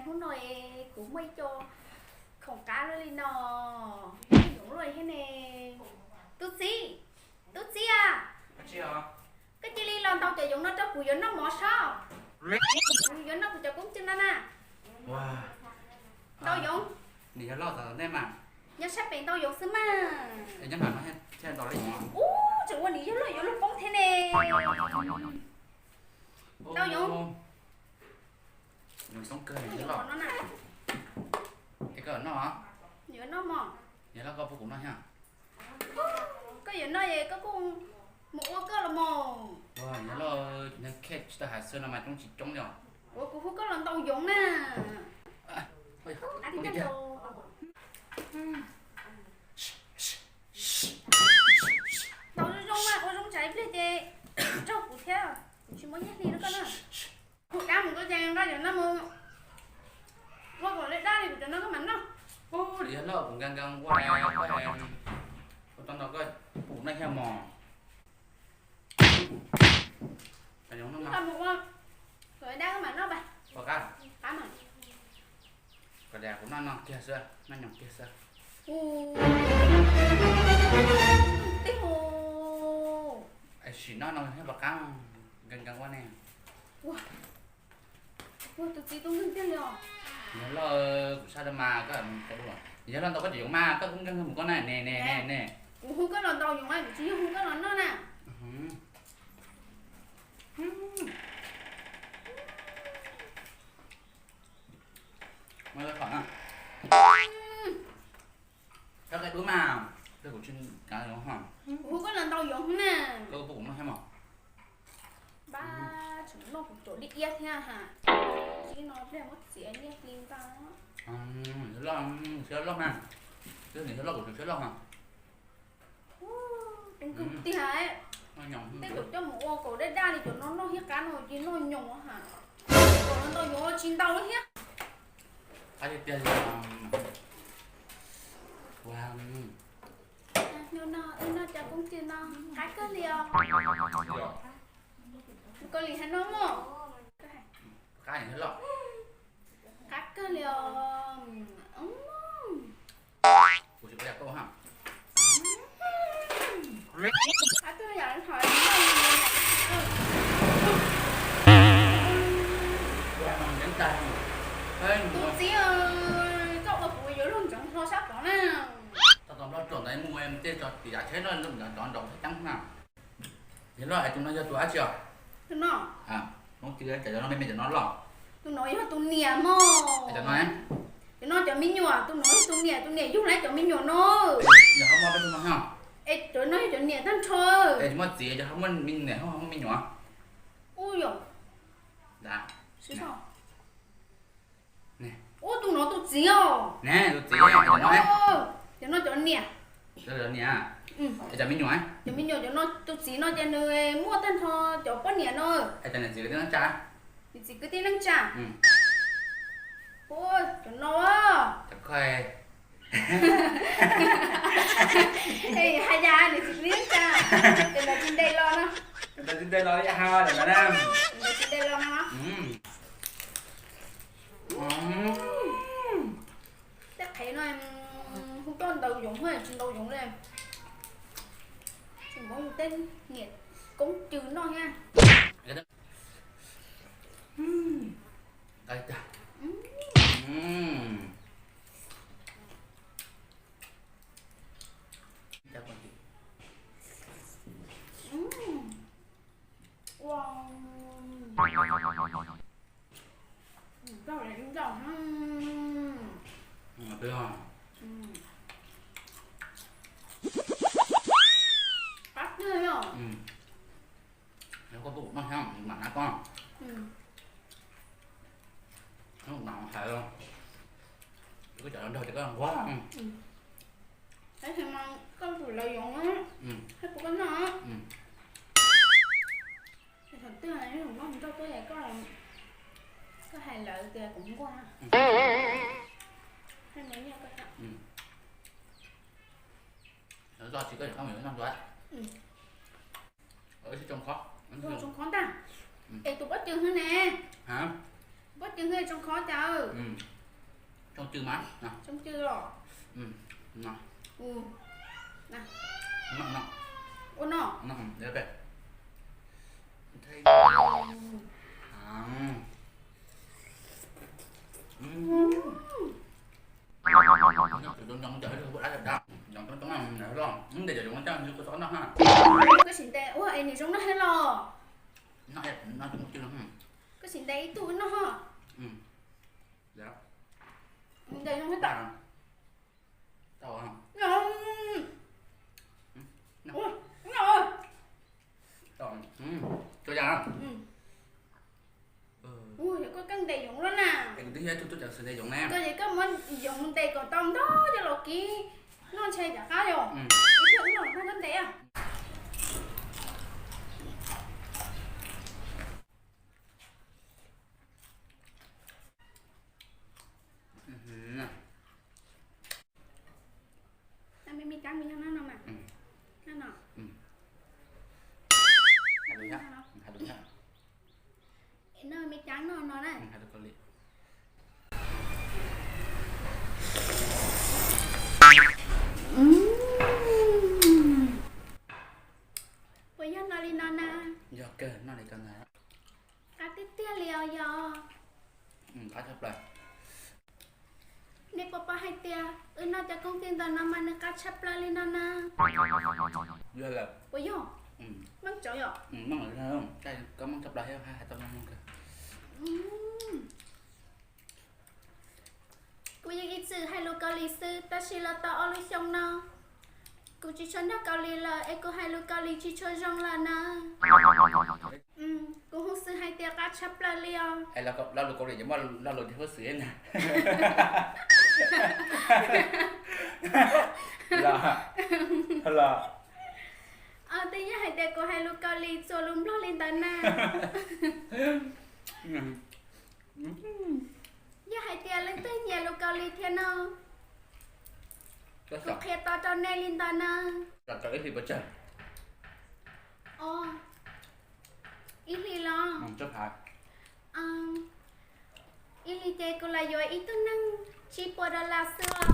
Hnub no es kuv muaj ib co khoom qab luaj li no, muaj yoov luaj thiab ne. Tub txib, tub txib a, koj cia li los ntaus cov yoov no rau kuv yuav noj mov saib. Kuv yuav noj kuv cov koob cw no na. Ntau yoov. Nws yog loj tom nej mas. Nyob sab pem ntau yoov xwb mas. Nyob no thiaj ntau li. Ub, tseem ua nws yog loj yuav luag poob thiab ne. Ntau yoov. Yoov toob kawg li los. Es koj yuav noj? Yuav noj mog. Yog loj koj pub kuv noj thiab. Koj yuav noj es koj kuj mus ua koj los mog. Yog loj, tsis tau hais xwb no mas coob tsis coob li os. Ua kuv hu koj los ntaus yoov na. Ntaus zoo zoo mas ua zoo tsam ib pliag ces raug kuv thiab, kuv tsis muaj nyiaj hli rau koj na. Hu kab mus koj ces nqa cov no mus ua kom daj daj li kuv cov no koj mam noj. Ub, yog loj kuv nkees nkees ua, ua tau no koj pub kuv noj thiab mog. Koj mus ua kom daj daj koj mam noj. Ua qab, qab mas. Kom dais kuv noj noj kiag xwb, noj nyoos kiag xwb. Sim noj no thiab pom qab, nkees nkees ua ne. Ua, tus txiv tub nkeeg tiag li os. Yog loj, kuv sab rau mas koj cov dua. Yog loj ntau koj cov yoov mas koj kuj nkeeg mus koj na ne ne ne ne. Kuv hu koj los ntaus yoov, kuv tsis yog hu koj los noj na. Muab lawv phom na. Koj qe dub mas, kuv tsis kav yoov ho. Kuv hu koj los ntaus yoov na. Koj pub kuv noj thiab mog. Npab, tseem noj kuv cov dib iab thiab ha. Tsis no pliag muab txiav nyiaj hli ntag. Siab loj mas, siab loj kuv tus siab loj mas. Tus kawg tiag, tej zaum coj mus ua kom daj daj li cov no noj thiab qab no ces noj nyoos ha. Kom los ntau yuav tsis ntau lawm thiab. Qab tiag tiag li. Hnub no wb noj cov koob cw no qab kawg li os. Koj li hais no mog. Qab loj. Qab kawg li os. Kuv tsis ua yam koj ha. Qab kawg yam li hais. Tus txiv, koj ua kuv yuav luag ntsoov hlo sab tod na. Tau tau nplooj tsuas ntawd mus tej tso tim yav tsheb no ntov ntov nrov nrov txhab ceeb na. Yog loj es tus no yog tus dab tsi os? Tus no. Hmoob Cw, cov no me me cov no loj. Tus no yog tus niam mog. Cov no, cov no cov me nyuam, tus no yog tus niam, tus niam yug lawm cov me nyuam no. Yog ho muaj peb tug no thiab. Es cov no yog cov niam tag nrho. Es tsis muaj txiv, cov ho muaj me niam ho muaj me nyuam. Ub yom. Ub, tus no tus txiv os. Ne, tus txiv, cov no, cov no cov niam. Cov niam. Cov me nyuam, cov me nyuam, cov no tus txiv no ces nws muaj tag nrho cov poj niam no. Cov niam txiv kwv tij neej tsa. Niam txiv kwv tij neej tsa. Ub, cov no. Hais yam niam txiv kwv tij neej tsa, cov ntawd tsis ntes los no. Cov ntawd tsis ntes los li ha, cov ntawd tsis ntes los no. Tej qhev no hu koj ntaus yoov, tsis ntaus yoov li. Tsis npaum tej niam koob cw noj thiab. Qab tiag li os. Yog koj tuaj kuv noj thiab, mam nab koj. Hnub no hais, koj cov nrog ces koj nquag. Tab sis mas koj pum lawv yoov, koj pum koj noj. Thaum twg noj mus nrog koj es koj hais lawv tias kuv nquag. Lawv zog tsis koj noj ntua. Tsoo khov ntag. Es tus pob cw xwb ne. Pob Cw, tsoo qhov cas? Tsoo cw mas. Tsoo cw los? Ua no. Koj sim ntes ua es nws zoo noj thiab los? Koj sim ntes ib tug noj. Ntes zoo thiab tas. Ua yog koj keej ntes yoov lawm na. Koj es koj muab yoov ntes kom tau ntau cov los kiv noj ntshe cov qab yom. Ib pliag wb los nrog koj ntes. Me me cab me nyob no mas. Nyob no. No me cab no no na. Puas yog no li no na? Yog kawg, noj li ko ntag. Qab tiag tiag li os yog. Qab tshaj plaws. Nej puas paub hais tias wb noj cov koob tis ntawm no mas nws qab tshaj plaws li no na? Puas yog? Meej tso yom. Koj meej tshaj plaws thiab hais tau meej kawg. Kuv yeej ib txwm hais lus Kaus Lim xwb tab sis los tau ob lub xyoo no kuv tsis tshua nrog Kaus Lim lawm es kuv hais lus Kaus Lim tsis tshua zoo lawm na. Kuv hu xwb hais tias qab tshaj plaws li os. Hais lo lus Kaus Lim ces muaj lo lus Hmoob xwm na. Los, los. Twb yog hais tias kuv hais lus Kaus Lim txuas lus Nplog li ntawd na. Yog hais tias leej twg nyiam lus Kaus Lim thiab no, kuv qhia tau rau nej li ntawd na. Ib hlis los? Ib hlis ces kuv lam yuav ib tug neeg tsib puas dollar xwb os.